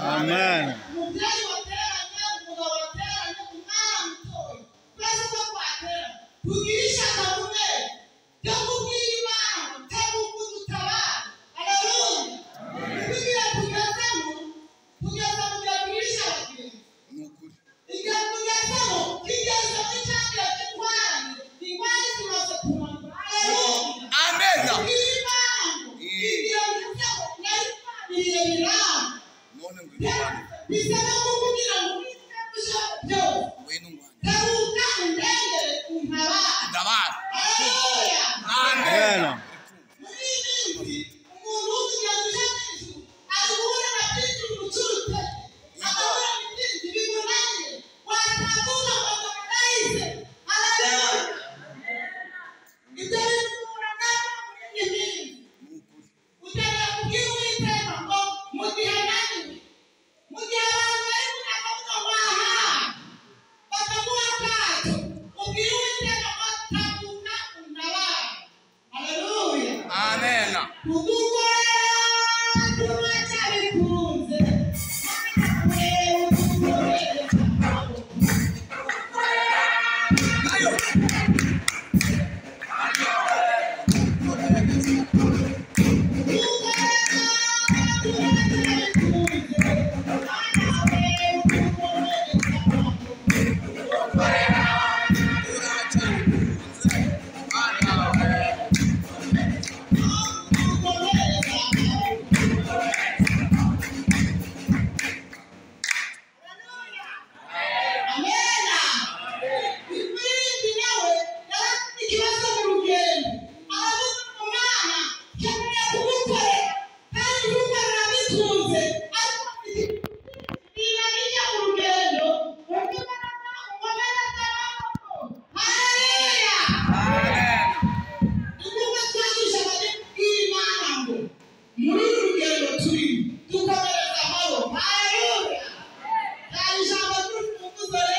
Amen. Umubyeyi wateranye, umugabo wateranye, umwana mutoya, twese uko twateranye tugira ishyaka rumwe ryo kubwira Imana tebuka udutabare. Haleluya. Kugira tugezemo, tugeze mu gihe turisha abagenzi. Ni ukuri. Igihe tugezemo kigeze muri cya gihe cy'ingorane, ingorane zimaze kumanuka. Haleluya. Amen. Kubwira Imana ngo igihe ngezemo nari mpamiriye biranga. None ngwino ngwane. Bisaba kukubwira ngo Uwiteka ushobora byose, Ngwino ngwane. tebuka undengere untabare. Ndabara. Haleluya. Amen. Amen. Muri iyi minsi umuntu w'umugenzi uje mu ijuru ari guhura na byinshi bimucurutse, agahura na byinshi bimunaniye, watambuka ngo nahise. Haleluya. Ibyo bintu uhura nabyo muri iyi minsi. Ni ukuri. Ukeneye kubwira Uwiteka ngo mu gihe naniwe, mu gihe abantu bari kuvuga ngo aha, bakaguha akato, ubwire Uwiteka ngo tambuka untabare. Haleluya. Amen. Kugukorera.